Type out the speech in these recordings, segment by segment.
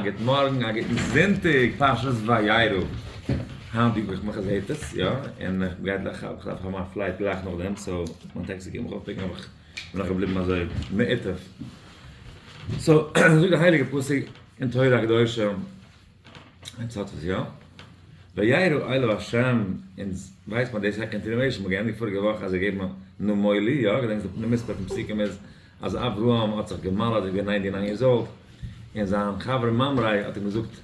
גוט מארגן, א גוטן זונטאג, פרשת וירא. היינט ווי איך מאך זעהט עס, יא, און איך גיי גלייך, איך דארף האבן א flight גלייך נאכדעם, so מיין טעקסי קומט מיך אויפ pick ן, אבער איך בין נאך געבליבן אזוי מעוטף. so, זאגט די הייליגע פסוק אין תורה הקדושה, עטס האט עס יא? וירא אליו השם, אונז ווייסט מען דאס איז א continuation, מ'האט געענדיגט פאריגע וואך אז זיי געבן נמולי, יא? געדענקסט די מספר פון פסוקים איז אז אברהם האט זיך געמל'ט, איז געווען ninety nine years old, און זיין חבר ממרא האט אים געזאגט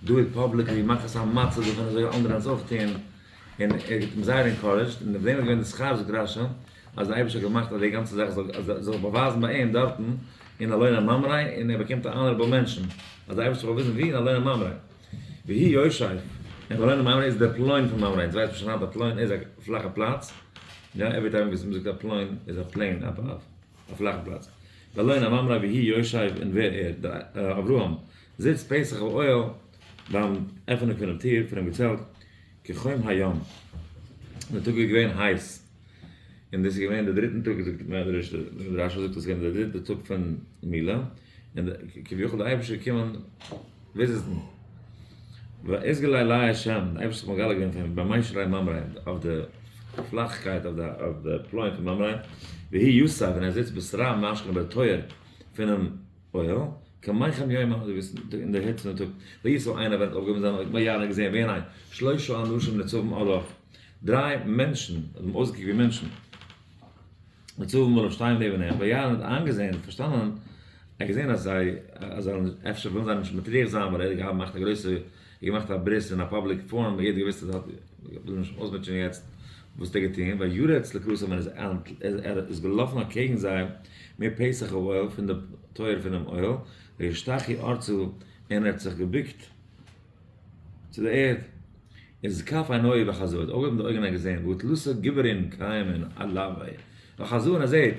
do it publicly, מאך עס א מצב דערפון אזוי ווי אנדערע וועלן עס אויך טון, און ער האט אים זייער encouraged, און אויף דעם איז געווען די שכר זאגט רש"י, אז די אייבערשטער האט געמאכט אז די גאנצע זאך זאל זיך באווייזן ביי אים דארטן אין אלוני ממרא, און ער באקומט א honorable mention, אז די אייבערשטער האט באוויזן ווי אין אלוני ממרא. והוא יושב, און אלוני ממרא איז דער פלוין פון ממרא, אונז ווייסט מען שוין היינט א פלוין איז א פלאכע פלאץ, יא every time וואס מ'זאגט א פלוין איז א plain א פלאכע פלאץ, באלוני ממרא והוא יושב און ווער ער, דער אברהם, זיצט פתח האוהל ביים עפענונג פונעם טיר פונעם געצעלט, כחום היום, און דער טאג איז געווען הייס, און דאס איז געווען דער דריטן טאג, זאגט מדרש, רש"י זאגט עס איז געווען דער דריטער טאג פון מילה, און כביכול דער אייבערשטער איז געקומען visit ן, ויתגל אלי השם, דער אייבערשטער האט זיך מגלה געווען פאר אים במישרי ממרא, אויף די פלאכקייט, אויף די פלוין פון ממרא, והוא יתיב, און ער זיצט בתרע משכן ביי די טויער פונעם אוהל, כמיחם יומא, אזוי ווי עס איז אין די היץ פון די טאג, וישא עיניו ווען ער האט אויפגעהויבן זיינע אויגן, וירא און ער האט געזען, והנה, שלשה אנשים נצבים עליו, דריי מענטשן האבן אויסגעקוקט ווי מענטשן, נצבים עליו שטייען נעבן אים, וירא און האט איינגעזען, פארשטאנען, ער האט געזען אז זיי, אז זיי וועלן, אפשר ווילן זיי נישט מטריח זיין, ווייל ער האט געמאכט א גרויסע, ער האט געמאכט א ברית אין א public forum, יעדער האט געוואוסט אז ער האט, וויל נישט אויסמוטשען יעצט וואס האט ער געטון, וירץ לקראתם און ער איז געלאפן אקעגן זיי מפתח האוהל פון די טויער פונעם אוהל, וישתחו ארצה און ער האט זיך געבוקט צו די ערד, וזקף עינוי וחזה האט אויפגעהויבן די אויגן און געזען ותלתא גוברין קיימין עלוי וחזה און ער זעט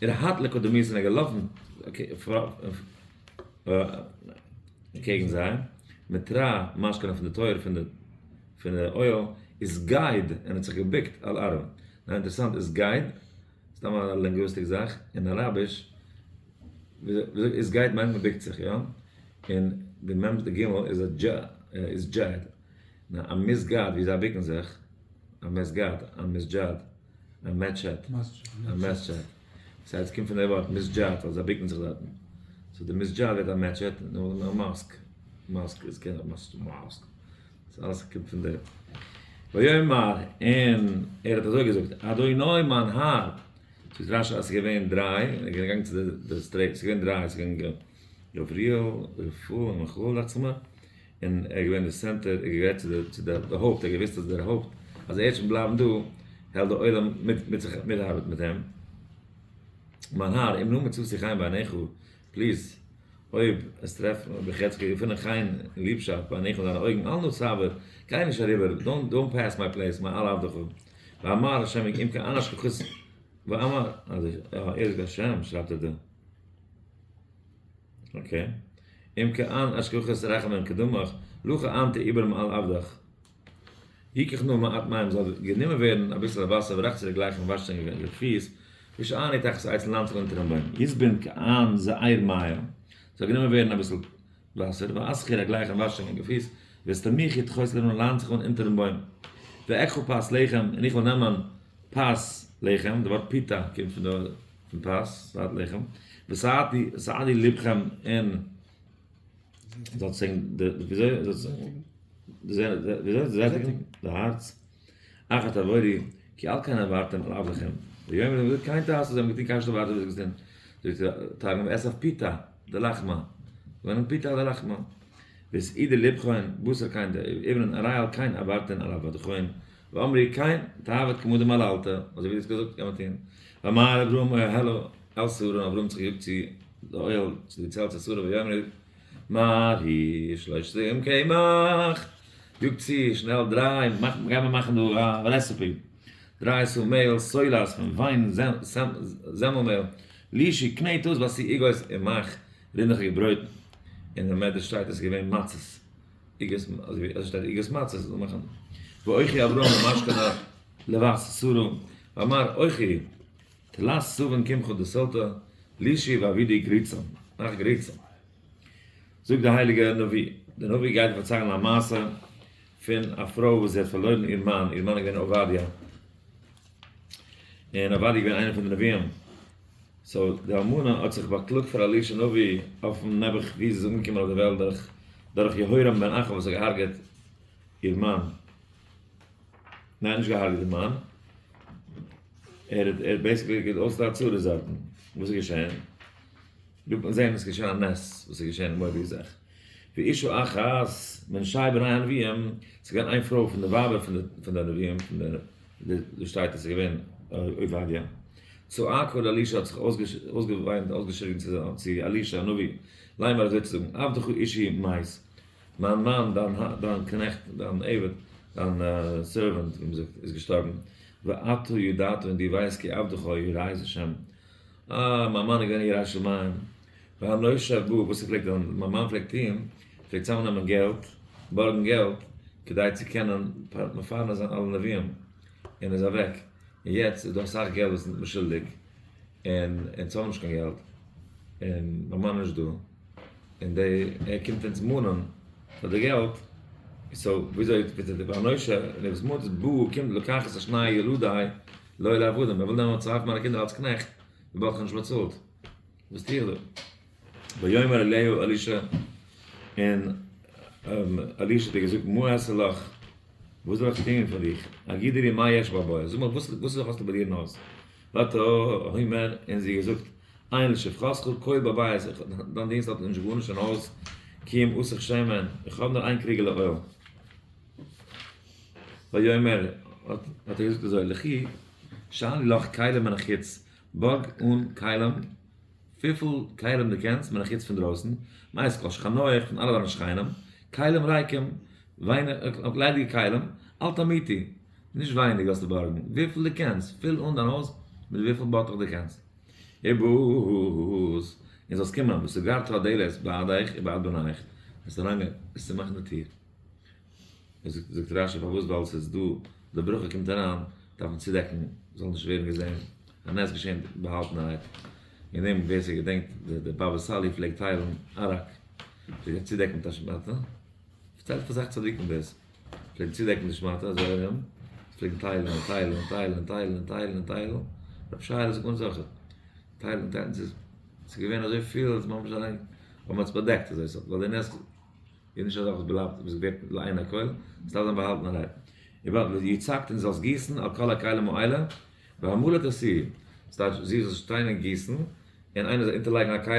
ורהט לקדמותא און ער איז געלאפן אקעגן זיי, מתרע משכנא פון די טויער פון די פון די אוהל וסגיד און האט זיך געבוקט אל ארעא. נאר אינטערעסאנט וסגיד, סתם א linguistic זאך, אין אראביש וסגיד מיינט מען בוקט זיך יא? און די מ' די ג' איז א דזש איז דזשעד. נאר א מסגד ווי זיי בוקן זיך, א מסגד, א מסג'ד, א מעטשעט, א מעסטשעט. ס'הייסט ס'קומט פון די ווארט מסג'ד ווייל זיי בוקן זיך דארטן. so די מסג'ד ווערט א מעטשעט און א mosque. mosque איז קען א mosque. ס'איז אלעס קומט פון די ויאמר און ער האט אזוי געזאגט אדוני מיין האר, זאגט רש"י אז ס'איז געווען דריי, און ער איז געגאנגען צו די street, ס'איז געווען דריי, ס'איז געווען גבריאל, רפאל און מיכאל דאכט זיך מיר, און ער איז געווען די center, ער האט גערעדט צו די צו די הויפט, ער האט געוואוסט אז דער הויפט, אז ער וועט שוין בלייבן דא, העלט די עולם מיט מיט זיך מיטארבעטן מיט אים. מיין האר, אם נא מצאתי חן בעיניך, please, אויב עס טרעפט מיך יעצט געפינען חן און ליבשאפט בעיניך אין דיינע אויגן, אל נא תעבור, גיי נישט אריבער, don't pass my place, מעל עבדך, ואמר השם אם כן אשכחת, ואמר, ער זאגט השם שרייבט ער דא, okay, אם כן אשכחת רחמים קדמך, לכה אנטי עבור מעל עבדך. יקח נא מעט מים זאל גענומען ווערן אביסעלע וואסער ורחצו רגליכם און וואשט ענק די פיס, והשענו תחת העץ און ליינט זיך אונטערן בוים, יסבון כעין זעיר מים זאל גענומען ווערן אביסל וואסער, ואסכו רגליכם און וואשט ענק די פיס, ואסתמכו תחת און ליינט זיך אן אונטערן בוים, ואקחה פת לחם און איך וועל נעמען פת לחם, די ווארט פיתה קומט פון די פון פת, זית לחם, ושבעתי לבכם און. זאלסט זען די וויאזוי זאלסט וויאזוי זעטיגן די הארץ אחר תעבורי כי על כן עברתם על עבדכם ויאמר להם כן תעשו זיי האבן געטון כאשר דברתי וואס געזען זאגט תרגום ואסף פיתא דלחמא ווען פיתא דלחמא ושעידי לבכון בשר כן עברן הרי על כן עברתן על עבדכון ואמרי כן תעבד כמה דמללתא אזוי ווי דו האסט געזאגט קען מען טון ואמר אברהם אהלה אל שרה און אברהם האט זיך געיאגט צו די אוהל צו די צעלט צו שרה ויאמר מהרו שלשת סאים קמח, יאג צו שנעל דריי, גיי מיר מאכן דא א recipe, דריי סאה מעהל, סולת פון וויין, זעמל מעהל, לישי, קנעט אויס ועשי עוגות און מאך רינדעכיגע ברויטן, אין די מדרש שטייט עס איז געווען מצות, עוגות, אזוי ווי עס שטייט עוגות מצות, זאל מאכן, ויאכל אברהם למשכן לבת שרה, ואמר אוכי. תלת סאין קמחא דסולתא, לישי ועבידי גריצן, מאך גריצן. זאגט דער הייליגער נביא, דער נביא גייט פארציילן א מעשה פון א פרוי וואס זי האט פארלוירן איר מאן, איר מאן איז געווען עובדיה, און עובדיה איז געווען איינער פון די נביאים, so די אלמנה האט זיך באקלאגט פאר אלישע הנביא אויפן נעבעך ווי זי איז אנגעקומען אויף די וועלט דורך דורך יהורם בן אחאב וואס האט געהארגעט איר מאן, ניין נישט געהארגעט איר מאן, ער האט ער האט basically אויסגעטיילט צרות דארטן, וואס איז געשען? דא וועט מען זען עס איז געשען א נס וואס איז געשען מורא'דיגע זאך, ואשה אחת מנשי בני הנביאים, ס'איז געווען איין פרוי פון די ווייבער פון די נביאים, פון די, דא שטייט אז ס'איז געווען עובדיה, צעקה לאלישע האט זיך אויסגעוויינט אויסגעשריגן צו אלישע הנביא, לאמר אזוי צו זאגן, עבדך אישי מת, מיין מאן דיין קנעכט דיין עבד דיין servant ווי מ'זאגט איז געשטארבן, ואתה ידעת און דו ווייסט כי עבדך ירא השם, אה, מיין מאן איז געווען א ירא שמים. והנושב בו, וואס ער פלעגט טון, מיין מאן פלעגט טון, פלעגט צוזאמנעמען געלט, בארגן געלט, כדי צו קענען מפרנס זיין אלע נביאים, און איז אוועק. און יעצט איז דא אסאך געלט וואס מ'איז שולדיג, און אונז האבן נישט קיין געלט, און מיין מאן איז נישט דא, און די, ער קומט אונז מאנען פאר די געלט, so וויאזוי וועט ער, והנושב, און ער וואס מאנט איז בא, קומט לקח את שני ילדי, לא לעבדים, ער וויל נעמען צוויי פון מיינע קינדער אלס קנעכט, וויבאלד איך האב נישט באצאלט. וואס טו איך דא? ויאמר אליה אלישע, און אלישע האט איר געזאגט, מה אעשה לך, וואס זאל איך טון פאר דיך, הגידי לי מה יש בבית, זאג מיר וואס וואס האסטו ביי דיר אין הויז? ותאמר, און זי האט געזאגט, אין לשפחתך כל בבית, דיין דינסט האט נישט גארנישט אין הויז, כי אם אסך שמן, איך האב נאר איין קריגעלע אויל. ויאמר, האט ער געזאגט אזוי, לכי שאלי לך כלים מן החוץ, בארג אן כלים, וויפיל כלים דו קענסט, מן החוץ פון דרויסן, מאת כל שכניך, פון אלע דיינע שכנים, כלים ריקים, ליידיגע כלים, אל תמעיטי, נישט ווייניג זאלסטו בארגן, וויפיל דו קענסט, פיל אן דיין הויז מיט וויפיל באטלעך דו קענסט. ובאת, און זאלסט קומען, וסגרת הדלת בעדך ובעד בניך, וועסט אריינגיין, וועסט צומאכן די טיר. זאגט רשי פארוואס ווייל ס'איז דא די ברכה קומט אריין דארף מען צודעקן זאל נישט ווערן געזען א נס געשען באהאלטענערהייט אין דעם ווער ס'געדענקט די באבע סאלי פלעגט טיילן אראק פלעגט ער צודעקן מיט א שמאטע פארציילט פאר זאך צדיקים דאס פלעגן צודעקן די שמאטע אזוי ארום פלעגן טיילן און טיילן און טיילן און טיילן און טיילן און טיילן רב שייעלע זאגט אן זכר טיילן און טיילן ס'איז געווען אזוי פיל אז ממש אריין אבער מ'האט עס באדעקט אזוי סארט ווייל די נס איז נישט א זאך וואס בלייבט וואס ווערט לעיני כל, עס דארף זיין באהאלטענערהייט. איבער ויצקת און זאלסט גיסן על כל הכלים האלה, והמלא תשיאי, ס'טייטש זי זאל שטיין און גיסן, און איינער זאל אונטערלייגן א כלי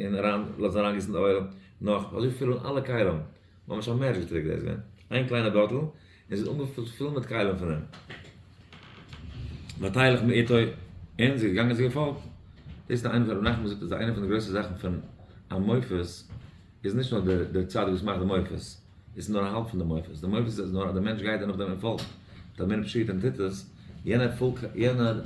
און אריין לאזן אריינגיסן די אויל נאך, אזוי פילן אלע כלים, ממש א magic trick דאס געווען, איין קליינע באטל און זי איז אנגעפילט פול מיט כלים פון אים. ותלך מאתו, און זי איז געגאנגען און זי געפאלגט. דאס איז איינע פון ר' נחמן זאגט אז איינע פון די גרויסע זאכן פון א מופת איז נישט נאר דער צדיק וואס מאכט די מופת, עס איז נאר א האלב פון די מופת, די מופת איז נאר אז דער מענטש גייט און נאכדעם און פאלגט מיט אמונה פשוטה און טוט עס, יענער יענער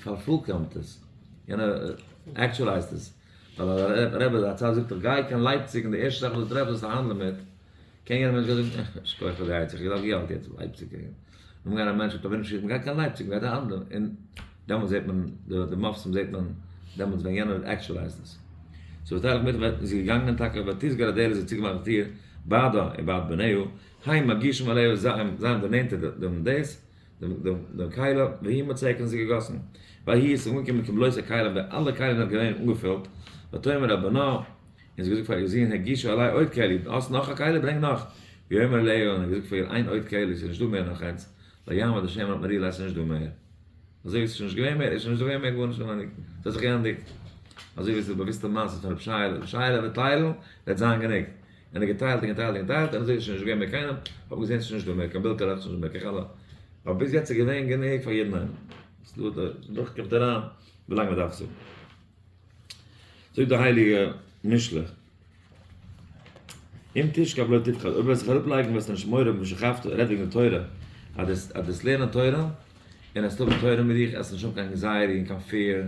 פארפולקאמט עס, יענער actualize ט עס, ווייל א רבי א צדיק זאגט דיך גיי קיין לייפציג און די ערשטע זאך וואס דו טרעפסט זאלסטו האנדלען מיט, קען יענער מענטש גיין זאגן, אה, שכוח פאר די עצה, איך האב געדארפט געלט יעצט, לייפציג, נאכדעם גייען א מענטש מיט אמונה פשוטה, מ'גייט קיין לייפציג, מ'גייט האנדלען, און דעמאלטס זעט מען די מופתים זעט מען דעמאלטס ווען יענער actualize ט עס. so ותלך מאתו איז זי געגאנגען טאקע ותסגר הדלת זי האט צוגעמאכט די טיר בעדה ובעד בניה הם מגישים אליה זיי האבן דערנענטערט דעם דאס דעם כלי והיא מוצקת און זי געגאסן ויהי עס איז אנגעקומען כמלאות הכלים ווען אלע כלים זענען געווען אנגעפילט ותאמר אל בנה און זי האט געזאגט פאר איר זון הגישו אלי עוד כלי האסט נאך א כלי ברענג נאך ויאמר אליה און ער האט געזאגט פאר איר אין עוד כלי עס איז נישטא מער נאך איינס ויעמד השמן על מרילה עס איז נישט דא מער. אזוי ווי עס איז שוין נישט געווען מער, איז שוין נישט דא געווען מער גארנישט אינעווייניג, עס האט זיך געענדיגט. אזוי ווי עס איז די באוויסטע מעשה פון רבי שייעלע, רבי שייעלע וועט טיילן, וועט זיין גענוג. און ער האט געטיילט און געטיילט און געטיילט, און אזוי איז שוין נישט געווען מער קיינעם, האט מען געזען עס איז שוין נישט דא מער קיין בילקעלעך, עס איז נישט דא מער קיין חלה. אבער ביז יעצט איז געווען גענוג פאר יעדן איינעם. עס איז דא, די ברכה קומט אריין ווילאנג מען דארף עס האבן. זאגט די הייליגע משלי, אם תשכב לא תפחד, אויב וועסט זיך אראפלייגן וועסטו נישט מורא האבן ושכבת, רעדט וועגן די תורה, אז דו וועסט לערנען תורה, און וועסט האבן תורה מיט דיך, וועסט נישט האבן קיין anxiety און קיין fear,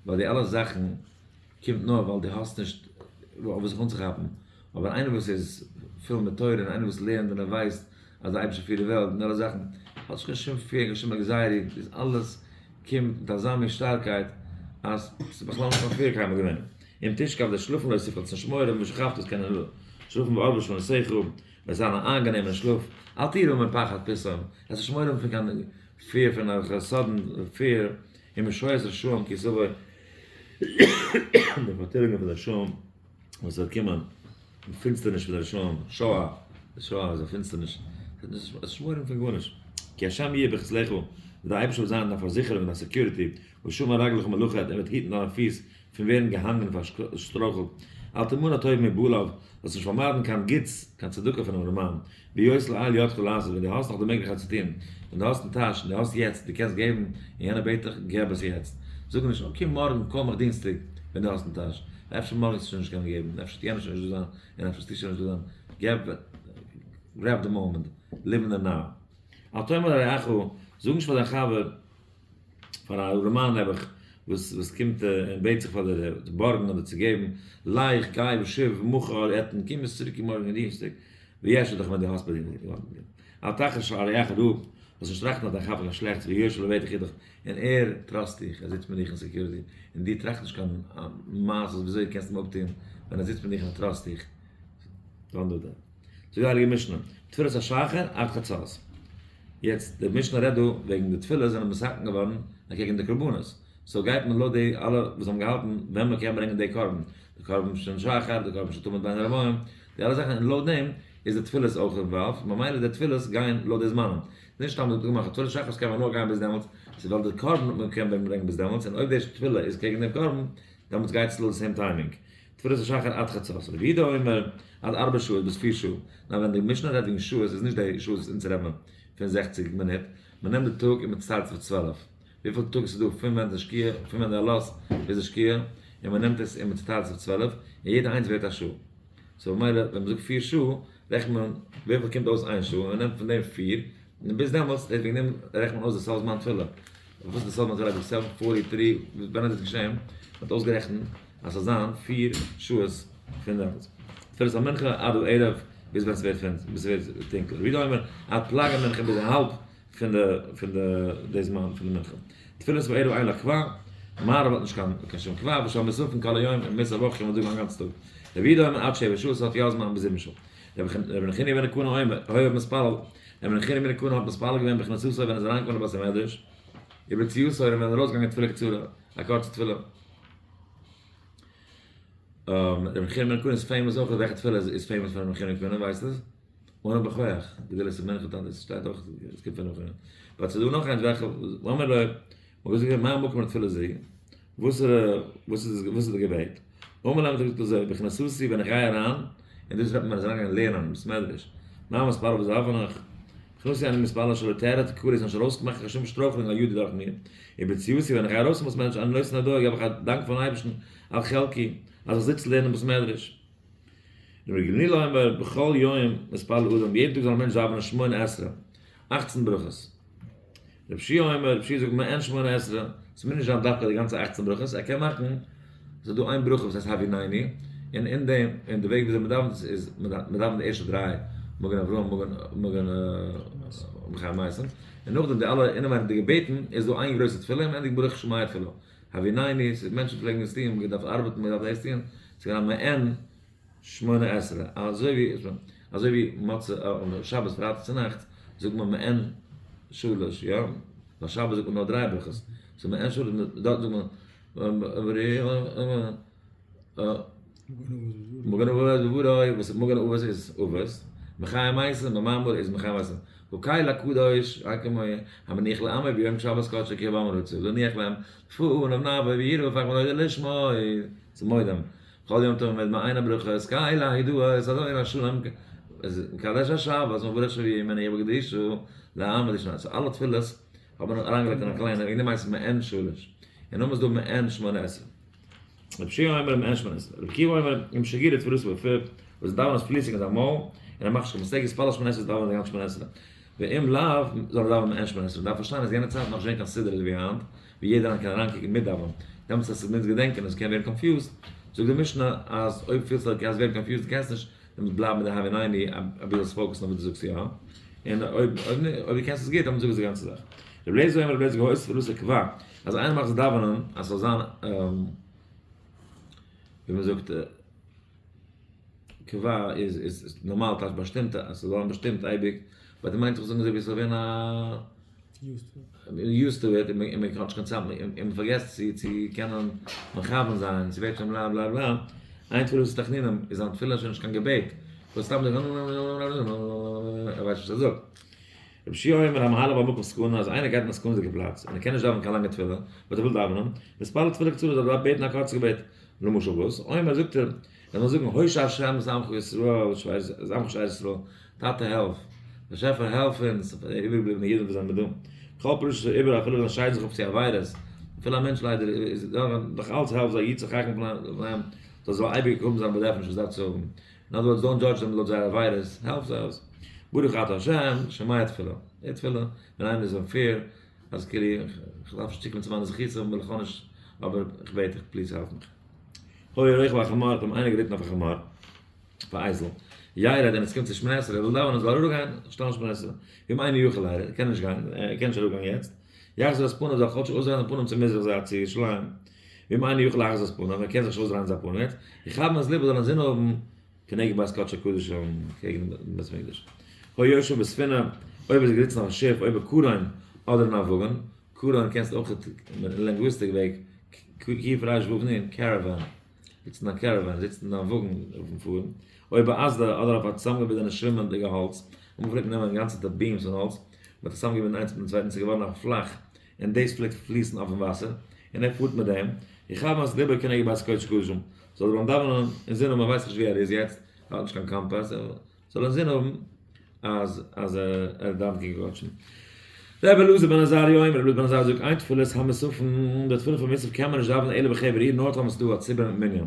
ווייל די אלע זאכן קומט נאר ווייל דו האסט נישט אויף וואס זיך אנצוכאפן, אבער איינער וואס איז פול מיט תורה און איינער וואס לערנט און ער ווייסט אז דער אייבערשטער פירט די וועלט און אלע זאכן, האט נישט קיין שום fear, קיין שום anxiety, דאס אלעס קומט מיט אזא מין שטארקייט אז ס'איז בכלל נישט קיין fear קיינמאל געווען. אם תשכב וועסט שלאפן לא תפחד זאלסט נישט מורא האבן ושכבת וועסט קענען שלאפן בערבה שנותיך וועסט זיין א איינגענעמען שלאף, אל תירא מפחד פתאום, וועסט נישט מורא האבן פון קיין fear פון א sudden fear, ומשואת רשעים כי תבוא, די פארטיליגונג פון די רשעים וואס וועט קומען, די פינסטערניש פון די רשעים, שואה, די שואה איז א פינסטערניש, וועסט נישט מורא האבן פון גארנישט, כי השם יהיה בכסלך, וועט דער אייבערשטער וועט זיין דיין פארזיכערונג, דיין security, ושמר רגלך מלכד, ער וועט היטן דיינע פיס פון ווערן געהאנגען און פארשטרויכלט, אל תמנע טוב מבעליו, זאלסט נישט פארמיידן קיין גוטס, קיין צדקה פונעם ארעמאן, בהיות לאל ידך לעשות, ווען דו האסט נאך די מעגליכקייט צו טון, ווען דו האסט אין טאש און דו האסט יעצט, דו קענסט געבן, און יענער בעט דיך, געב עס יעצט. זאג נישט, okay מארגן, call מיך דינסטאג, ווען דו האסט אין טאש. אפשר מארגן וועסטו שוין נישט קענען געבן, אפשר וועט יענער שוין נישט דא זיין, און אפשר וועסטו שוין נישט דא זיין. געב, grab the moment, live in the now. אל תאמר לרעך, זאג נישט פאר דיין חבר, פאר א ארעמאן נעבעך וואס וואס קומט און בעט זיך פאר דיר צו בארגן אדער צו געבן, לך גיי ושב מחר אתן, קום עס צוריק מארגן און דינסטאג, ויש דיך ווען דו האסט ביי דיר. אל תחש על רעך רעה, זאלסט נישט טראכטן אויף דיין חבר קיין שלעכטס, והוא יושב לבטח אתך, און ער trust דיך, ער זיצט מיט דיך אין security, און דו טראכט נישט קיין מעשות וויאזוי דו קענסט אים אפטון, ווען ער זיצט מיט דיך און ער trust דיך, don't do that. זאגט די הייליגע משנה, תפילת השחר עד חצות. יעצט די משנה רעדט דא וועגן די תפילות זענען מתקן געווארן אקעגן די קרבנות, so גייט מען לויט די אלע וואס האבן געהאלטן ווען מען קען ברענגען די קרבן, די קרבן של שחר, די קרבן של תמיד בין הערבים, די אלע זאכן און לויט דעם איז די תפילות אויך involved, ממילא די תפילות גייען לויט די זמנים, נישט סתם מ'האט געמאכט תפילת שחרית קען מען נאר גיין ביז דעמאלטס, ס'איז ווייל די קרבן האט מען קען ברענגען ביז דעמאלטס, און אויב די תפילה איז קעגן דעם קרבן, דעמאלטס גייט עס לויט די same timing. תפילת השחר עד חצות, רבי יהודה אומר עד ארבע שעות ביז 4 שעה, נאר ווען די משנה רעדט וועגן שעות איז נישט די שעות וואס אונז רעדן פון 60 מינוט, מען נעמט די טאג און מען צוטיילט עס אויף 12, וויפיל טאג עס איז דא פון ווען די שקיעה, פון ווען די עלות ביז די שקיעה, און מען נעמט עס און מען צוטיילט עס אויף 12, און יעדע איינס ווערט א שעה. so ממילא ווען מען זאגט 4 שעה, רעכנט מען וויפיל קומט אויס איין שעה, און מען נעמט פון דעם פיר, און ביז דעמאלטס, וועגן דעם רעכנט מען אויס די סוף זמן תפילה. וואס איז די סוף זמן תפילה? ביז 7:43, ווען איז עס געשען? מען האט אויסגערעכנט אז ס'זאל זיין 4 שעות פון דעמאלטס. תפילת המנחה עד הערב ביז ווען ס'ווערט פינ ביז ס'ווערט טונקל. רבי יהודה אומר עד פלג המנחה ביז האלב פון די פון די די זמן פון די מנחה. תפילת הערב אין לה קבע, מעריב האט נישט קיין קיין שום קבע, ושל מוספין כל היום און מוסף אויך קען מען זאגן א גאנצן טאג. רבי יהודה אומר עד 7 שעות ס'האט יא זמן ביז 7 שעה. רבי נחוניא בן הקנה אומר, היה מתפלל, רבי נחוניא בן הקנה האט מתפלל געווען בכניסתו ווען ער איז אריינגעקומען לבית המדרש, וביציאתו און ווען ער איז ארויסגעגאנגען תפילה קצרה, א קורצע תפילה. רבי נחוניא בן הקנה איז famous אויך, וועלכע תפילה איז famous פון רבי נחוניא בן הקנה, ווייסט עס? אנא בכח, גדולת המנחה דאן עס שטייט אויך, עס קומט פון רבי נחוניא. but ס'איז דא נאך איינס וועלכע, אמר לו, מ'האט געזאגט מה מקום לתפילה זו, וואס איז וואס איז די געבעט? אמר להם האט ער געזאגט אזוי, בכנסתי ווען איך גיי אריין, און דאס רעדט מען ווען ער איז אריינגעגאנגען לערנען אין בית מדרש, מה מתפלל בזה אבנך, בכנסתי אני מתפלל שלא תארע תקלה זאל נישט ארויסמאכן קיין שום שטרויכלונג על ידי דורך מיר, וביציאתי ווען איך גיי ארויס פון בית מדרש אני נותן הודאה געב איך א דאנק פארן אייבערשטן על חלקי אז איך זיץ לערנען אין בית מדרש. רבי גמליאל אומר בכל יום מתפלל אדם יעדן טאג זאל א מענטש דאווענען שמונה עשרה, 18 ברכות. רבי יהושע אומר, רבי יהושע זאגט מעין שמונה עשרה, ס'מוז נישט זיין דווקא די גאנצע 18 ברכות, ער קען מאכן, ס'איז דא איין ברכה וואס הייסט הביננו, און אין דעם, אין די וועג וויאזוי מ'דאווענט עס איז, מ'דאווענט די ערשטע דריי, מגן אברהם, מגן, מגן מחיה המתים, און נאכדעם די אלע אינעווייניג די געבעטן, איז דא איין גרויסע תפילה, און מ'ענדיגט ברוך שומע תפילה. הביננו, ס'איז מענטשן פלעגן עס טון, מ'האט געדארפט ארבעטן, מ'האט געדארפט דאס טון, ס'איז געווען א מעין שמונה עשרה, אזוי ווי, אזוי ווי מוצאי שבת פרייטאג צונאכטס זאגט מען מעין שלש, יא? ווייל שבת זאגט מען נאר דריי ברכות, so מעין שלש, דארט זאגט מען מגן אבות בברוי, וואס מגן אבות איז אבות, מחיה המתים, במאמר איז מחיה המתים, הקל הקדוש, המניח לעמו ביום שבת קדשו כי בם רצה, להניח להם, לפניו נעבור ביראה ופחד ונודה לשמו, צו מודים. כל יום טוב עומד מעין הברכות, קל ההודאות, אדון השלום, מקדש השבת, מברך שביעי מניח בקדושו, לעם ולשנה. so אלע תפילות האט מען אריינגעלייגט אין א קליינע, וועגן דעם הייסט עס מעין שלש. און נאכדעם איז דא מעין שמונה עשרה. רבי יהושע אומר מעין שמונה עשרה. רבי עקיבא אומר אם שגורה תפילתו בפיו, וואס דאווענען איז פליסיג אין זיין מויל, און ער מאכט נישט קיין mistake, יתפלל שמונה עשרה דאווענען די גאנצע שמונה עשרה. ואם לאו, זאל ער דאווענען מעין שמונה עשרה. מ'דארף פארשטיין אז יענע צייט איז נאך נישט געווען קיין סידור אזוי ווי היינט, ווי יעדער איינער קען אריינקוקן און מיטדאווענען. דעמאלטס אז ס'מוז געדענקען און ס'קען ווערן confused, זאגט די משנה אז אויב פילסטו אז דו קענסט ווערן confused דו קענסט נישט, דעמאלטס בלייב מיט די הביננו אבי זאלסט focus ן אויף וואס דו זאגסט יא, און אויב אויב דו קענסט עס גוט דעמאלטס זאג עס די גאנצע זאך. רבי אליעזר אומר רבי אליעזר העושה תפילתו קבע, אז איינער מאכט זיך דאווענען אז ס'זאל זיין. ווי מען זאגט קבע איז איז נארמאל טייטש באשטימט אז ס'זאל זיין באשטימט אייביג, but ער מיינט זיך זאגן אזוי ווי ס'זאל ווערן א used to it און מען האט נישט קיין צייט און מען פארגעסט צו צו קענען מכוון זיין, ס'ווערט שוין בלא בלא בלא, אין תפילתו תחנונים איז זיין תפילה שוין נישט קיין געבעט, וואס סתם ער ווייסט נישט וואס ער זאגט. רבי יהושע אומר המהלך במקום סכנה אז איינער גייט אין א סכנה'דיגע פלאץ און ער קען נישט דאווענען קיין לאנגע תפילה but ער וויל דאווענען, מתפלל תפילה קצרה זאל ער בעטן א קורצע געבעט, למשל וואס? אומר זאגט ער, ער זאל זאגן הושע השם את עמך ישראל את עמך שארית ישראל, טאטע העלף, באשעפער העלף אונז, די איבערגעבליבענע אידן וואס זענען דא, כל פרשת איבער אפילו ווען זיי שיידן זיך אפ צו עבירות, אפילו א מענטש ליידער איז נאך אלץ העלף זיי יצא חכם פניהם, זאל זאל אייביג האבן זיין באדערפעניש וואס דארף צו האבן, in other words don't judge them לויט זייער עבירות, העלף זיי אויס. ברוך אתה השם, שומע תפילה. די תפילה, ווען איינער איז אין fear, אז כאילו, איך דארף נישט צוקומען צו מיינע זכותים, וויל איך אויך נישט, אבער איך בעט דיך please העלף מיך. היה רוכב על חמור, האט אים איינער געריטן אויף א חמור, אויף א אייזל. ירד, און עס קומט צו שמונה עשרה, ער וויל דאווענען, זאל ער אראפגיין, שטעלן שמונה עשרה. ואם אינו יכול לירד, ער קען נישט גיין, ער קען נישט אראפגיין יעצט. יחזיר את פניו, זאל כאטש אויסדרייען זיין פנים צו מזרח זייט, צו ירושלים. ואם אינו יכול להחזיר את פניו, ער קען זיך נישט אויסדרייען זיין פנים יעצט, יכוין את לבו זאל אינזין האבן כנגד בית קדשי קדשים, קעגן דעם בית המקדש. היה יושב בספינה, אויב איז ער געזיצן אויף א שיף, או בקרון, אדער אין א וואגן, קרון קענסטו אויך אין linguistic וועג, קוף ריש וואו נון, caravan, זיצן אין א caravan, זיצן אין א וואגן אויפן פארן, או באסדה, אדער אויף א צוזאמגעבינדענע שווימענדיגע האלץ, אמאל פלעגט מען נעמען גאנצעטע beams פון האלץ, מען האט עס צוזאמגעבינדן איינס מיטן צווייטן, ס'איז געווארן א פלאך און דאס פלעגט פליסן אויפן וואסער, און ער פארט מיט דעם, יכוין את לבו כנגד בית קודש קדשים, זאל ער ביים דאווענען אינזין האבן ער ווייסט נישט ווי ער איז יעצט, ער האט נישט קיין קאמפאס, ער זאל אינזין האבן אז אז ער דאווענט קעגן קדשים. רבי אלעזר בן עזריה אומר, רבי אלעזר בן עזריה זאגט, אין תפילת המוספין, די תפילה פון מוסף קען מען נישט דאווענען אלא בחבר עיר, נאר טאמער ס'איז דא א ציבור מיט מנין.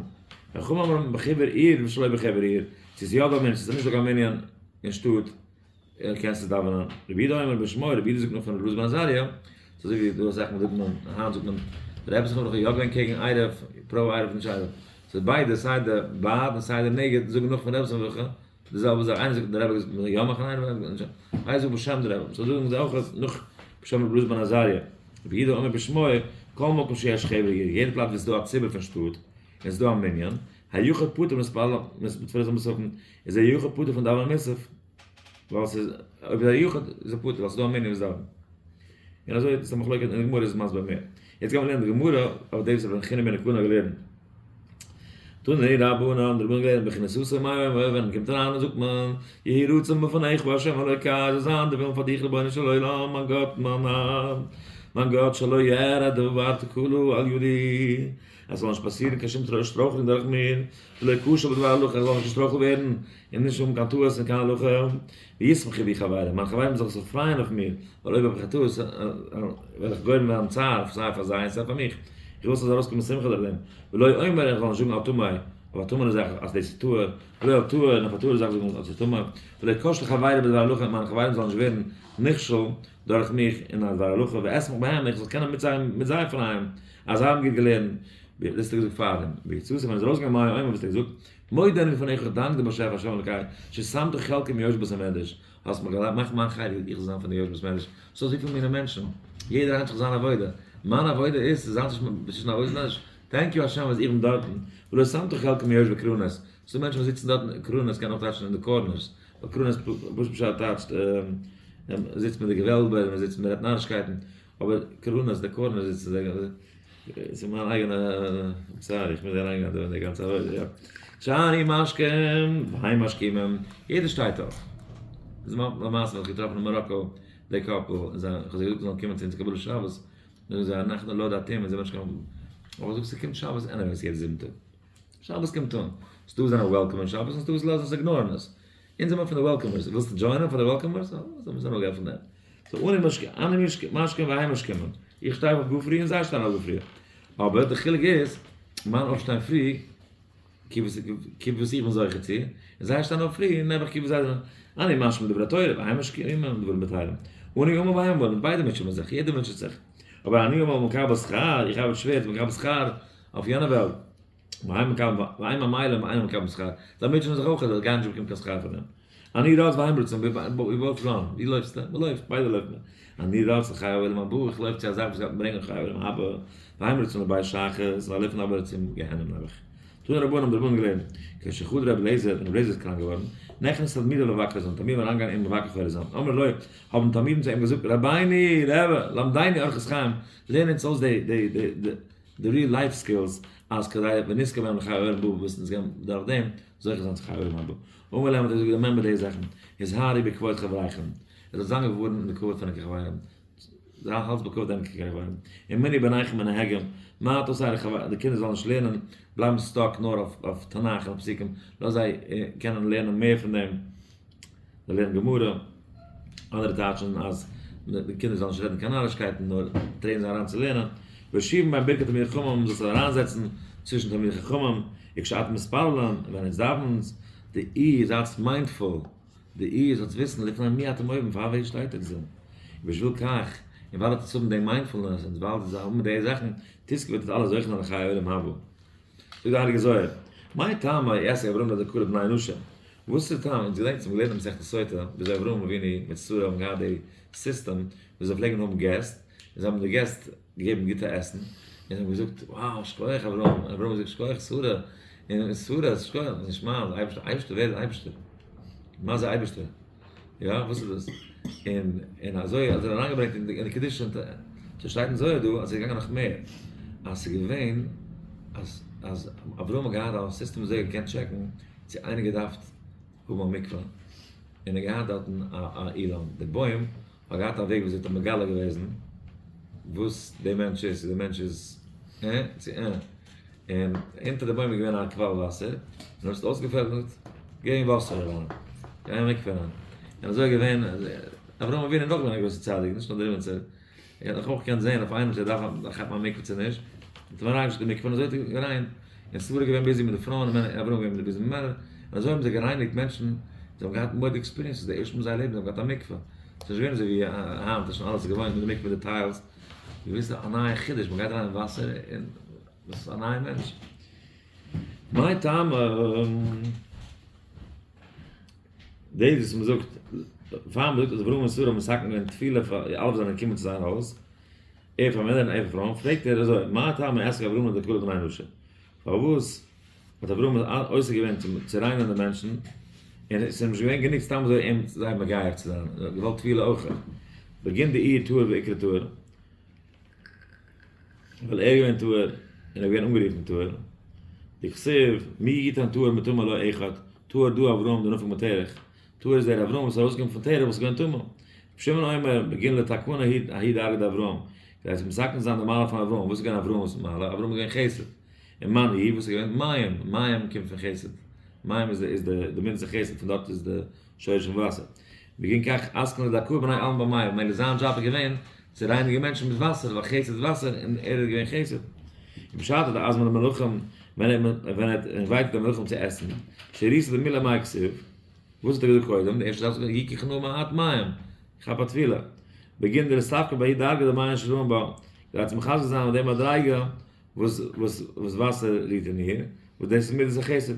חכמים אומרים בחבר עיר ושלא בחבר עיר, צו ס'איז יא דא מנין צו ס'איז נישט דא קיין מנין אין שטאט, קענסט עס דאווענען. רבי יהודה אומר בשמו, רבי יהודה זאגט נאך פון רבי אלעזר בן עזריה, ס'איז אזוי ווי דא אסאך מאל זאגט מען, היינט זאגט מען, דער רבי זכרונו לברכה איז יא געווען קעגן עירוב, pro עירוב נישט עירוב. ס'איז ביידע, סיי די בעד און סיי די נגד זאגן נאך פון רבי זכרונו לברכה, די זעלבע זאך, איינער זאגט דער רבי האט געזאגט מ'זאל יא מאכן עירוב, איינער זאגט נישט, ביידע זאגן בשם דער רבי, so זאגן זיי אויך נאך בשם רבי אלעזר בן עזריה. רבי יהודה אומר בשמו, כל מקום שיש חבר עיר, יעדע פלאץ ווי ס'איז דא א ציבור פון שטאט, און ס'איז דא א מנין, היחיד פטור מלהתפלל בתפילת המוספין, איז דער יחיד פטור פון דאווענען מוסף. ווייל ס'איז, אויב איז א יחיד איז ער פטור ווייל ס'איז דא א מנין וואס דאווענט. און אזוי איז א מחלוקת און די גמרא איז מסביר מער. יעצט גיימיר לערנען די גמרא אויף דעם וואס רבי נחוניא בן הקנה האט געלערנט. תנו רבנן האבן די רבנן געלערנט בכניסתו מה אומר ווען מ'קומט אריין זאגט מען יהי רצון מלפניך ה' אלוקי זאל זיין די ווילן פאר דיך רבונו של עולם מיין גאט מיין האר מיין גאט שלא יארע דבר תקלה על ידי עס זאל נישט פאסירן קיין שום שטרויכלונג דורך מיר, ולא אכשל בדבר הלכה, איך זאל נישט געשטרויכלט ווערן און נישט האבן קיין טעות אין קיין הלכה, וישמחו בי חברי, מיינע חברים זאלן זיך פרייען אויף מיר, ווייל אויב האב איך א טעות וועל איך גורם ווערן צער סיי פאר זיי און סיי פאר מיך, איך וויל ס'זאל ארויסקומען שמחה דורך דעם, ולא אומר איך זאל נישט זאגן על טמא, אויף א טמא'נע זאך אז דאס איז טהור, ולא על טהור, און אויף א טהור'ע זאך זאגן אז ס'איז טמא, ולא אכשל חברי בדבר הלכה, מיינע חברים זאלן נישט ווערן נכשל דורך מיך אין א דבר הלכה, ואשמח בהם, איך זאל קענען מיט זיי פרייען. אז זיי האבן גוט געלערנט, ווי דאס האט ער געזאגט פארדעם, וביציאתו ווען ער איז ארויסגעגאנגען מה היה אומר וואס האט ער געזאגט, מודה אני לפניך איך דאנק דיר באשעפער השם אלקי ששמת חלקי מיושבי בית המדרש, האסט מיר געמאכט מיין חלק איך זאל זיין פון די יושבי בית המדרש, ס'דא אזויפיל מיני מענטשן, יעדער איינער האט זיך זיין עבודה, מיין עבודה איז צו זיין צווישן עבודת המדרש, thank you השם אז איך בין דארטן, ולא שמת חלקי מיושבי קרנות, ס'דא מענטשן וואס זיצן דארטן, קרנות קען אויך טייטשן אין די corners, ווייל קרנות פשוט פשט טייטשט זיצט מיט די געוועלבער, מ'זיצט מ'רעדט נארישקייטן. אבער קרנות, די corner זיצן זיי, ס'איז מיין אייגענע צער, איך מוז אריינגיין דא אין די גאנצע עבודה, יא. שאני משכים, והם משכימים, יעדער שטייט אויף. איז למעשה ווען איך געטראפן אין מאראקא די couple, און זיי, איך האב זיי געזאגט זיי זאלן קומען צו אונז קבלת שבת, זאגן זיי אנחנו לא דתיים, אונז זעמיר נישט קיין, אבער איך זאג ס'קומט שבת anyways יעדע זיבן טאג. שבת קומט אן. ס'דא וואס זענען welcome שבת און ס'דא וואס לאזן עס ignore ן עס. אונז זעמיר פון די welcomers. ווילסטו join ען פאר די welcomers? זאל מיר זיין אפגעפון דעם. so אני משכים והם משכימים. איך שטיי אויף גאר פרי און זיי שטייען אויף גאר פרי. אבער די חילוק איז, מיין אויפשטיין פרי, קוק וואס איך בין זוכה צו, און זיי שטייען אויף פרי, נעבעך קוק וואס זיי זענען. אני משכים דברי תורה, והם משכימים דברים בטלים. אני עמל והם עמלים, ביידע מוטשען מיר זיך, יעדער מוטשעט זיך. אבער אני עמל ומקבל שכר, איך ארבעט שווער צו מקבל שכר אויף יענע וועלט. והם מקבלים, והם עמלים ואינם מקבלים שכר. זיי מוטשען זיך אויך אז זיי גייען נישט באקומען קיין שכר פאר דעם. אני רץ והם רצים, we both run, ווי לויפסטו? מען לויפט, ביידע לויפן מיר. אני רץ לחיי העולם הבא, איך לויף צו א זאך וואס גייט מיר ברענגען חיי העולם הבא, והם רצים לבית שחת, זיי לויפן אבער צום גיהנום נעבעך. תנו רבנן האבן די רבנן געלערנט, כשחלה רבי אליעזר, ווען רבי אליעזר איז קראנק געווארן, נכנסו תלמידיו לבקרו, זענען תלמידים אריינגעגאנגען אים מבקר חולה זיין, אמרו לו, האבן תלמידים צו אים געזאגט, רבינו, רבי, למדנו אורחות חיים, לערן אונז אויס די די די די real life skills, אז כדי ונזכה בהם לחיי עולם הבא, וואס אונז גייען דורך דעם זוכה זיין צו חיי עולם הבא. אמר להם האט ער געזאגט, remember די זאכן, הזהרו בכבוד חבריכם, עס זאל זיין געווארנט אין די כבוד פון ענקער חברים, זיי האלטס בכבוד ענקער חברים, ומנעו בניכם מן ההגה, מאכט אויס אייערע חברים, די קינדער זאלן נישט לערנען, בלייבן stuck נאר אויף תנך און פסוקים, לאז זיי קענען לערנען מער פון דעם, זיי לערנען גמרא, אנדערע טייטשן אז די קינדער זאלן נישט רעדן קיין נארישקייטן נאר train ען זיי אריין צו לערנען, והושיבם בין ברכי תלמידי חכמים, זאלסט זיי אריינזעצן צווישן תלמידי חכמים, וכשאתם מתפללים, און ווען עטס דאווענטס, דעו זייטס mindful, דעו זאלטס וויסן לפני מי אתם עומדים, פאר ווער שטייט עטס דא, ובשביל כך, און ווייל עטס האבן די mindfulness, און ווייל עטס האבן די זאכן, תזכו וועט עטס אלע זוכה זיין לחיי עולם הבא. זאגט די הייליגע זוהר, מאי טעמא עסק אברהם לדכאה בני נשים? וואס איז די טעם? אונז געדענקט צום געלערנט אין מסכת סוטה וויאזוי אברהם אבינו מיט שרה האבן געהאט די סיסטעם וואס זיי פלעגן האבן געסט, און זיי האבן די געסט געגעבן גוטע עסן, און זיי האבן געזאגט wow שכוח אברהם, און אברהם האט געזאגט שכוח שרה, און שרה שכוח, נישט מיין, אייבערשטער, אייבערשטער, ווער איז אייבערשטער? מה זה אייבערשטער? יא, וואס איז דאס? און און אזוי האט ער אריינגעברענגט אין די קדושה, ס'שטייט אין זוהר דא אז ס'איז געגאנגען נאך מער, אז ס'איז געווען אז אז אברהם האט געהאט א סיסטעם וויאזוי ער האט געקענט טשעקן צו איינער געדארפט האבן א מקווה, און ער האט געהאט דארטן א אילן, די בוים האט געהאט א וועג וויאזוי האט ער מגלה געוועזן וואס די מענטש איז, צו די מענטש איז אה צו אה, און אונטער די בוים איז געווען א קוואל וואסער, און אויב ס'האט אויסגעפעלט, גיי אין וואסער אריין, גיי אין מקווה אריין, און אזוי איז געווען, אברהם אבינו איז נאך געווען א גרויסע צדיק, נישט נאר דער ריבניצער, ער האט נאך אויך געקענט זען אויף איינעם צו ער דארף כאפן א מקווה צו נישט, האט אים אריינגעשיקט אין מקווה און אזוי האט ער געריינט, און שרה איז געווען busy מיט די פרויען און מענער, אברהם איז געווען busy מיט מענער, און אזוי האבן זיי גערייניגט מענטשן, זיי האבן געהאט מורא'דיגע experiences די ערשטע מאל אין זייער לעבן זיי האבן געהאט א מקווה, ס'איז נישט געווען אזוי ווי היינט איז שוין אלעס געוואוינט מיט די מקווה מיט די tiles, געוויס א נייע חידוש, מ'גייט אריין אין וואסער און דאס איז א נייע מענטש. מאי טעמא? דאס וואס מ'זאגט, פאר מ'זאגט אז אברהם און שרה האבן מתקן געווען טבילה פאר אלע וואס זענען געקומען צו זיין הויז, ער פאר מענער און ער פאר פרויען, פרעגט ער אזוי, מאי טעמא עסק אברהם לדכאה בני נשים? פארוואס האט אברהם עוסק געווען צו ריינען די מענטשן, און עס איז אים נישט געווען גענוג סתם אזוי אים זיי מגייר צו זיין, ער האט געוואלט טבילה אויך, בגין דאיהו טהור ואיקרי טהור, ווייל ער איז געווען טהור און ער איז געווען אנגערופן טהור, דכתיב מי יתן טהור מטמא לא אחד, טהור דא אברהם דנפק מתרח, טהור איז דער אברהם וואס איז ארויסגעקומען פון תרח וואס איז געווען טמא. רבי שמעון אומר, בגין לתקנא ההיא דרגא דאברהם, כדי צו מתקן זיין די מעלה פון אברהם, וואס איז געווען אברהם'ס מעלה? אברהם איז געווען חסד. און מאן איהו, וואס איז געווען? מים, מים קומט פון חסד, מים איז איז די די מידת החסד, פון דארט איז די שורש פון וואסער. בגין כך אתקן לדכאה בני עלמא במיא, ממילא זיין דזשאב איז געווען צו רייניגען מענטשן מיט וואסער, ווייל חסד איז וואסער און ער איז געווען חסד. ובשעתא דאזמין למלכים, ווען ער ווען ער האט invited די מלכים צו עסן, שריתא דמילה מאי כתיב, וואס האט ער געזאגט קודם? די ערשטע זאך זאגט ער יקח נא מעט מים, כאפ א טבילה. בגין דאסתפקא בההיא דרגא דמיא שראן בה, כדי צו מחזק זיין מיט די מדריגה וואס וואס וואס וואסער רוהט אין איר, וואס דאס איז מידת החסד.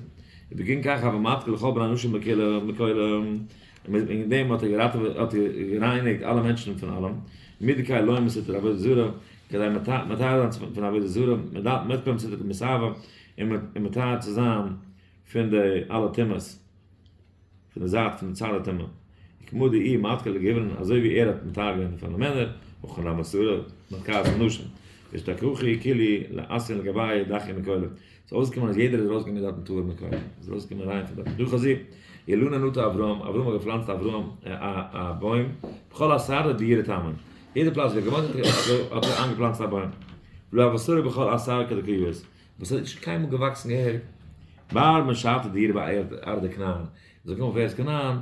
ובגין כך הוה מדכא לכל בני נשא מכולא מכולא, און מיט דעם האט ער געראטעוועט האט ער גערייניגט אלע מענטשן פון אלעם, מדכאי לא מסטרא עבודה זרה, כדי מטהר זיין פון עבודה זרה, מדכא מסטרא מסאווה, און מטהר צו זיין פון די אלע טומאות. פון די זייט פון די צד הטומאה, וכמו דאיהו מדכר לגברין אזוי ווי ער האט מטהר געווען פאר די מענער, הכי נמי שרה מדכרת לנשים, ואשתכחו כולהו לאתיין לגבייהו דכיא מכולא, ס'איז אויסגעקומען אז יעדער איז ארויסגעגאנגען דארטן טהור מכולא, איז ארויסגעקומען ריין פון דארטן, תא חזי, אילנא נטע אברהם, אברהם האט געפלאנצט אברהם א בוים, בכל אתרא דאיהו רתמן, יעדע פלאץ ווי ער האט געוואוינט האט ער איינגעפלאנצט א בוים, ולא הוה שרי בכל אתר כדקא יאות, וואס האט נישט קיינמאל געוואקסן געהעריג. בר משעתא דאיהו בארעא דכנען, איז ער געקומען אויף ארץ כנען,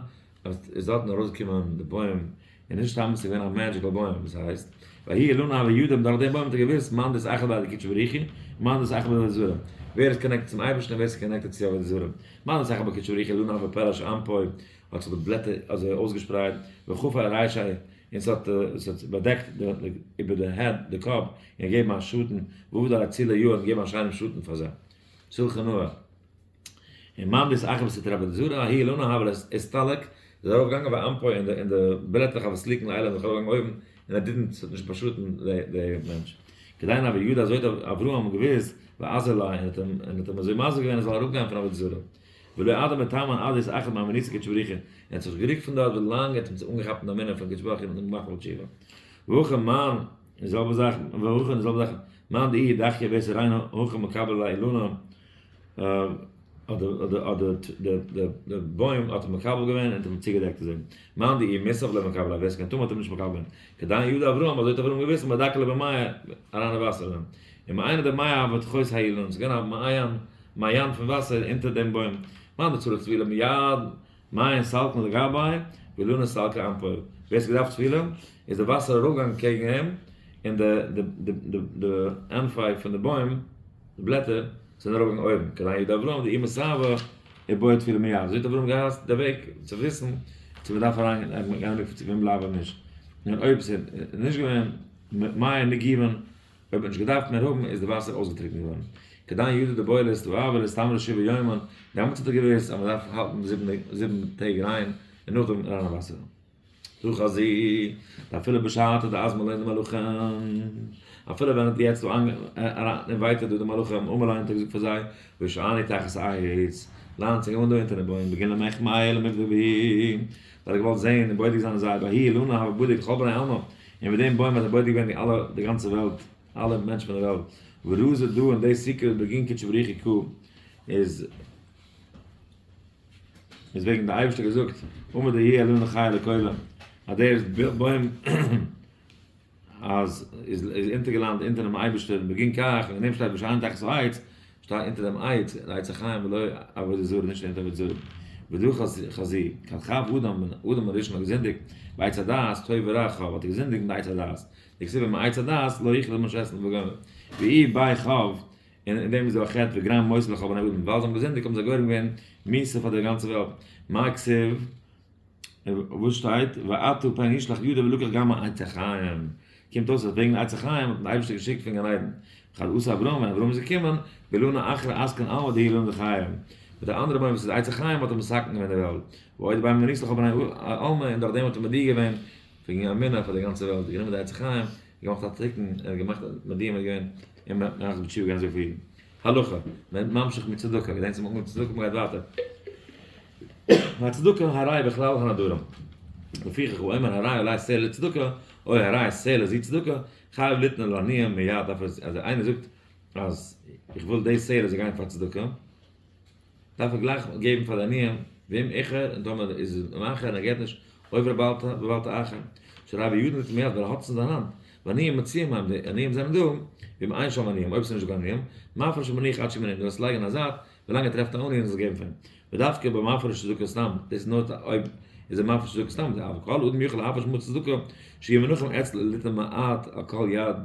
איז דארטן ארויסגעקומען די בוים, און נישט סתם עס איז געווען א magical בוים, וואס הייסט, בההיא אילנא הוה ידע, דורך דעם בוים האט ער געוואוסט, מאן דאתאחד ביה דקודשא בריך הוא, מאן דאתאחד ביה דעבודה זרה, ווער איז connected צום אייבערשטן און ווער איז connected צו עבודה זרה, מאן דאתאחד בקודשא בריך הוא אילנא הוה פריש אנפוי, האט זיך די בלעטער אזוי אויסגעשפרייט, וחפי ארישיה, און ס'האט ס'האט באדעקט די איבער די head די קאפ, און געגעבן א שאטן, ועבד עליה צילא יאה און געגעבן א שיינעם שאטן פאר זיי. צלך נאה. און מאן דאתאחד בסטרא עבודה זרה, ההיא אילנא הוה אסתלק, איז ארויף געגאנגען ואנפוי און די און די בלעטלעך הוו סליקן לעילא איז ארויף געגאנגען אויבן, און ער didn't ס'האט נישט באשאטן די די מענטש. כדין הוה ידע אזוי האט אברהם געוואוסט ואזהר ליה און האט אים און האט אים אזוי מזהיר געווען ער זאל אראפגיין פון עבודה זרה. ולא אדא מתמן עד אתאחד מאמינתיה קודשא בריך הוא, ער האט זיך גערוקט פון דארט ווילאנג ער האט אים אנגעכאפט אין די אמונה פון קודשא בריך הוא און אים געמאכט בעל תשובה. והכא מאן די זעלבע זאך והכא די זעלבע זאך מאן דאיהו דחיא ווער ס'איז ריין הכא מקבל עליה אילנא האט די בוים האט אים מקבל געווען און האט אים צוגעדעקט אזוי מאן דאיהו מיסב לא מקבל עליה ווער ס'איז קיין טמא האט אים נישט מקבל געווען כדין ידע אברהם אזוי האט אברהם געוואוסט מדכא ליה במיא אריין אין וואסער אריין ומעינא דמיא הוה תחות האילן ס'איז געווען א מעיין מעיין פון וואסער אונטער דעם בוים מאן דצריך טבילה מיד מעיין סלקין לגביה ואילנא סלקי אנפוה ווער ס'האט געדארפט טבילה איז די וואסער ארויפגעגאנגען קעגן אים און די די די די ענפי פון די בוים די בלעטער זענען ארויפגעגאנגען אויבן, כדין ידע אברהם דאי מסאבא איבעי טבילה מיד, אזוי האט אברהם געהאט די וועג צו וויסן צו מען דארף אריין גיין אין מקווה צו ווען בלייבן נישט, און אויב עס איז נישט געווען מים נגיבין, אויב האט נישט געדארפט מער האבן איז די וואסער אויסגעטריקנט געווארן. כדין ידע דבעי לאסתאבא לאסתמא לשבעה יומין, דעמאלטס האט ער געוואוסט אז מען דארף האלטן 7 טעג ריין און נאכדעם אריין אין וואסער. תא חזי, דאפילו בשעתא דאזמן ליה למלאכים, אפילו ווען האט יעצט דא invited דא די מלאכים, אמר להם האט ער געזאגט פאר זיי, והשענו תחת העץ, ליינט זיך אן דא אונטער דעם בוים, בגין למחמי למבדק בהו, ווייל ער האט געוואלט זען און בודק זיין אין זיי, בההיא אילנא הוה בדיק לכל בני עלמא, און מיט דעם בוים האט ער בודק געווען די אלע די גאנצע וועלט, אלע מענטשן פון די וועלט, ורזא דא אין די סיקרא בגין קודשא בריך הוא איז. איז וועגן די אייבערשטער געזאגט אמר דהי אלוני חי לכולם אז דער בוים אז איז איז אונטערגעלאנט אונטער דעם אייבערשטער בגין כך און דעם שטייט והשענו תחת העץ שטייט אונטער דעם עץ די עץ החיים ולא עבודה זרה נישט אונטער עבודה זרה ודא חזי כד חב אדם אדם הראשון האט געזינדיגט בעץ הדעת טוב ורע חב האט ער געזינדיגט מיט עץ הדעת דכתיב מעץ הדעת לא יאכל מען עסן וגומר ואי ביי חב און אין דעם איז דא א חטא וגרם מות לכל בני אדם, ווייל זיי האבן געזינדיגט האבן זיי גורם געווען מיתה פאר דער גאנצער וועלט, מה כתיב, וואס שטייט, ועתה פן ישלח ידו ולקח גם מעץ החיים, קומט אויס אז וועגן עץ החיים האט אים דער אייבערשטער געשיקט פון גן עדן, וכד אתא אברהם, ווען אברהם איז געקומען, באילנא אחרא אתקן עלמא דהוא אילנא דחיי, מיט די אנדערע בוים וואס איז עץ החיים האט ער מתקן געווען די וועלט, ועוד ביה מנית לכל בני עלמא, און דורך דעם האט ער מודיע געווען וועגן אמונה פאר די גאנצע וועלט, גענומען די עץ החיים, געמאכט א תיקון, ער האט געמאכט מודיע מיט געווען און מחזיר בתשובה געווען אזויפיל אידן. הלכה, מען ממשיך מיט צדקה, געדענקסט מ'האט אנגעהויבן צדקה מ'גייט ווייטער. הצדקה הרי בכלל הנדרים. לפיכך הוא אומר הרי עלי שה לצדקה, או הרי שה לזו צדקה, חייב ליתנה לעניים מיד, דארף ער אז איינער זאגט אז איך וויל די שעיל זאל גיין פאר צדקה, דארף ער גלייך געבן פאר די עניים, ואם איחר, און טאמער איז מאחר און ער געבט נישט, עובר בבל תאחר, שהרי בידו ליתן מיד, ווייל ער האט עס אין זיין האנט, ועניים מצויים הם, די עניים זענען דא, ואם אין שם עניים, אויב עס איז נישט דא קיין עניים, מפריש ומניח עד שימננו, דארפסט לייגן אין א זייט, ווילאנג ער טרעפט א עני און זאל געבן פאר אים. ודווקא במפריש צדקה סתם, דאס איז נאר אויב איז ער מפריש צדקה סתם, אבל כל אדם יכול להפריש מעות צדקה, שיהיו מונחים אצלו ליתן מעט על כל יד,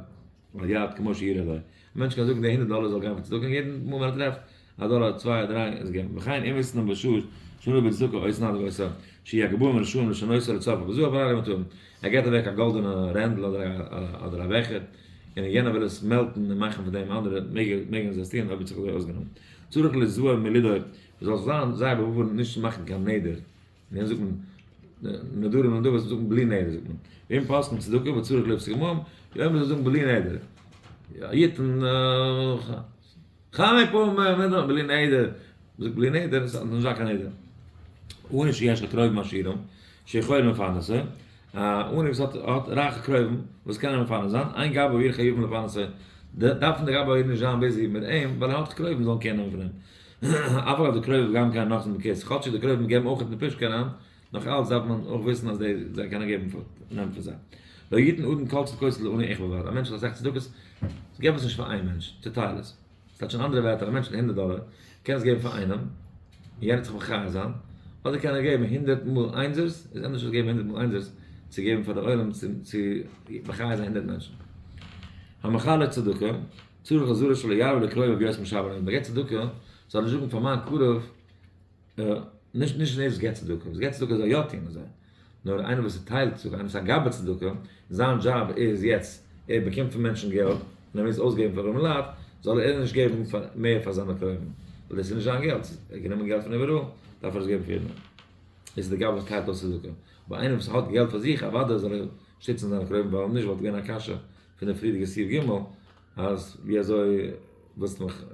על יד כמו שיראה לו. א מענטש קען זאגן די 100 דאלער זאל גיין פאר צדקה און יעדן מאל ווען ער טרעפט א דאלער צוויי דריי איז געבן. וכן אם ישנא בשעה שנא בצדקה עושה נדבה ועושה שיהא גבוה מרשעים לשנותו לצופה בזהב הרע למטה. ער געבט אוועק א גאלדענע רענדל אדער א בעכער און יענער וויל עס מעלטן און מאכן פון דעם אנדערע מעגן זיי עס טון אויב האט זיך אזוי אויסגענומען. צריך ליזהר מלידור מען זאל זיין זייער באווארנט נישט צו מאכן קיין נדר. און זאגט מען נדרים נדבות זאגט מען בלי נדר זאגט מען ואם פוסקים צדקה וצריך לפסוק עמהם יא מען זאל זאגן בלי נדר יתן חי פה בלי נדר זאגט בלי נדר איז נישט דא קיין נדר עני שיש לו קרובים עשירים שיכולים לפרנסו א עני וואס האט האט רייכע קרובים וואס קענען מפרנס זיין אין גבאי העיר חייבים לפרנסו דארפן די גבאי העיר נישט זיין busy מיט אים ווייל ער האט קרובים זאלן קענען נעמען פון אים. אף על גב דקרובים גם כן נוחזין בכיס, כאטשיג די קרובים געבן אויך אין די פושקע אריין, נאך אלץ דארף מען אויך וויסן אז די זיי קענען געבן פאר נעמען פון זיי. לא יתן אדם כל צדקותו לעני אחד בלבד, א מענטש האט אסאך צדקות, געב עס נישט פאר איין מענטש, צוטייל עס. ס'טייטש אין אנדערע ווערטער, א מענטש האט 100 דאלער, קען עס געבן פאר איינעם, און יענער וועט זיך מחיה זיין, אדער קען ער געבן 100 מאל איינזערס, איז ענדערש צו געבן 100 מאל איינזערס, צו געבן פאר די עולם צו מחיה זיין 100 מענטשן. המחלק צדקה, צריך ליזהר שלא ירבה לקרוביו יותר משאר בני אדם, מען געבט צדקה, זאל נישט זאגן פאר מיין קרוב, נישט נישט דער וואס געבט צדקה, וואס געבט צדקה זאל יא טון אזוי, נאר איינער וואס טיילט צדקה, איינער וואס איז א גבאי צדקה, זיין דזשאב איז יעצט, ער באקומט פון מענטשן געלט, און ער מוז אויסגעבן פאר ארימע לייט, זאל ער נישט געבן פאר מער פאר זיינע קרובים, ווייל דאס איז נישט זיין געלט, ער האט גענומען געלט פון איבעראל, דארף ער עס געבן פאר יעדן. דאס איז דער גבאי וואס טיילט אויס צדקה. אבער איינער וואס האט געלט פאר זיך, אוודאי זאל ער שטיצן זיינע קרובים, ווייל אויב נישט וואלט געווען א קשיא פון די פריערדיגע סעיף ג'. אז ווי אזוי ווילסטו מיך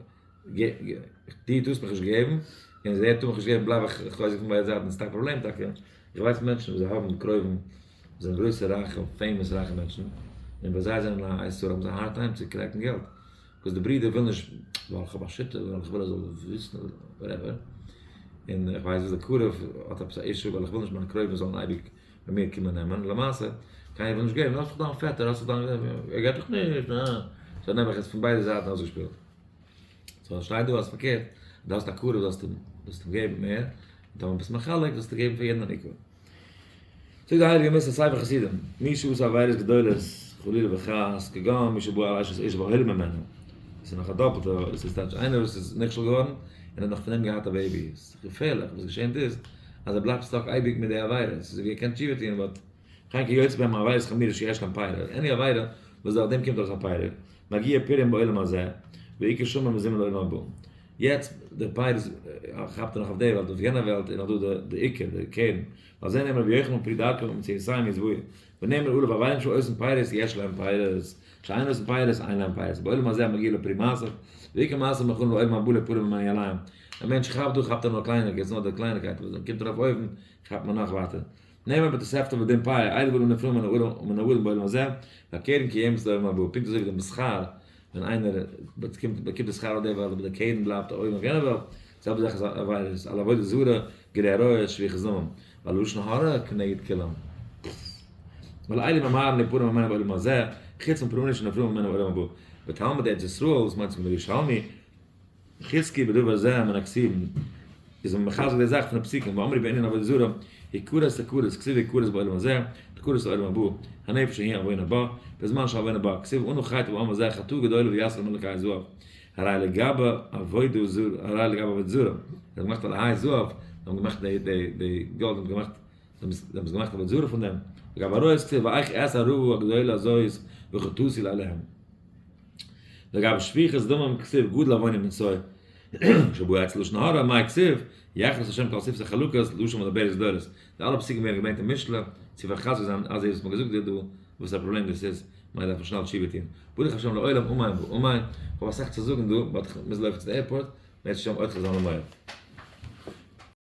דו טארסט מיך נישט געבן, און אז ער טאר מיך נישט געבן בלייב איך חוזק פון ביידע זייטן, ס'איז טאקע א פראבלעם טאקע, איך ווייס מענטשן וואס זיי האבן קרובים וואס זענען גרויסע רייכע famous רייכע מענטשן, און ביי זיי זענען א עת צרה האבן זיי א hard time צו collect ן געלט, because די ברודער וויל נישט ווייל איך האב א שותף ווייל איך וויל ער זאל וויסן whatever, און איך ווייס וואס די קרוב האט עפעס א issue ווייל איך וויל נישט מיינע קרובים זאלן אייביג ביי מיר קומען נעמען, למעשה קיינער וויל נישט געבן, האסט דאך דיין פעטער, האסט דאך דיין, ער געבט דאך נישט, אה, so נעם איך עס פון ביידע זייטן אויסגעשפילט. so שטייט דא אז פארקערט, דו האסט א קרוב זאלסטו אים געבן מער, און טאמער ביסט מחלק זאלסטו געבן פאר יעדן אן equal. זאגט די הייליגע מוסר ספר חסידים, מי שעשה עבירות גדולות חלילה וחס, כגון מי שבא על אשת איש והוליד ממנה, דאס איז נאך א דאפלטע, דאס איז טייטש איינער וואס איז נכשל געווארן און האט נאך פון דעם געהאט א baby, עס איז געפערליך, וואס געשענט איז אז ער בלייבט stuck אייביג מיט די עבירה, עס איז ווי ער קען תשובה טון but וכן כיוצא בהם עבירות חמורות שיש להם פירות, any עבירה וואס דורך דעם קומט ארויס א פירות, מגיע פירעם בעולם הזה, ועיקר שומר מזומן לעולם הבא. יעצט די פירות כאפט ער נאך אויף די וועלט, אויף יענע וועלט איז נאך דא די עיקר, די קרן. ועל זה נאמר רבי יוחנן פרי דרכו ומציאותיהם ישבעו, ונאמר עליו עבירים שעושים פירות יש להם פירות, שאין עושים פירות אין להם פירות, בעולם הזה מגיע לו פרי מעשיו, ועיקר מעשיו מכון לעולם הבא לפרי ממנו עליהם. א מענטש כאפט דא כאפט ער נאר קלייניקייט, ס'איז נאר די קלייניקייט, וואס קומט ארויף אויבן כאפט מען נאך ווייטער. נאמר בתוספתא ודין פאה, אלו דברים נפלאים מן האדם בעולם הזה, והקרן קיימת לעולם הבא, פונקט אזוי ווי דעם שכר, ווען איינער באקומט די שכר אויף די וועלט אבער די קרן בלייבט אויבן אויף יענע וועלט, זעלבע זאך איז עבירות, על עבודה זרה, גילוי עריות, שפיכות דמים, ועל לשון הרע כנגד כולם. ועל אלו ממהרין להיפרע ממנו בעולם הזה, חוץ מפורענות שנפרעים ממנו בעולם הבא. ותלמיד ארץ ישראל, וואס מיינט צום ירושלמי, חזקי בדבר זה מן הכתובים, איז מען מחזק די זאך פון די פסוקים, ואמרי בענין עבודה זרה, הכרת תכרת, כתיב הכרת בעולם הזה, תכרת לעולם הבא, הנפש היא עוון הבא, בזמן שעוון הבא, כתיב אנו חטא בעם הזה חטאה גדולה ויעשו להם אלקי זהב, הרי לגבי עבודה זרה, הרי לגבי עבודה זרה, זיי האבן געמאכט אלהי זהב, זיי האבן געמאכט די די די גאלד, זיי האבן געמאכט זיי האבן געמאכט עבודה זרה פון דעם, לגבי עריות כתיב ואיך אעשה הרבה הגדולה הזאת וחטאתי לאלהיהם. לגבי שפיכות דמים כתיב גדול עווני מנשוא שבא אצל לשון הרע מאי כתיב יכרת השם כל שפתי חלקות לשון מדברת גדולות. די אלע פסוקים ווערן געברענגט אין משלי צו פארחזק זיין אז דאס וואס מ'האט געזאגט דא וואס א פראבלעם דאס איז, מען דארף שנעל תשובה טון. ברוך השם לעולם אמן ואמן. כ'האב אסאך צו זאגן דא but כ'מוז לויפן צו די airport, בעז ה עוד חזון למועד.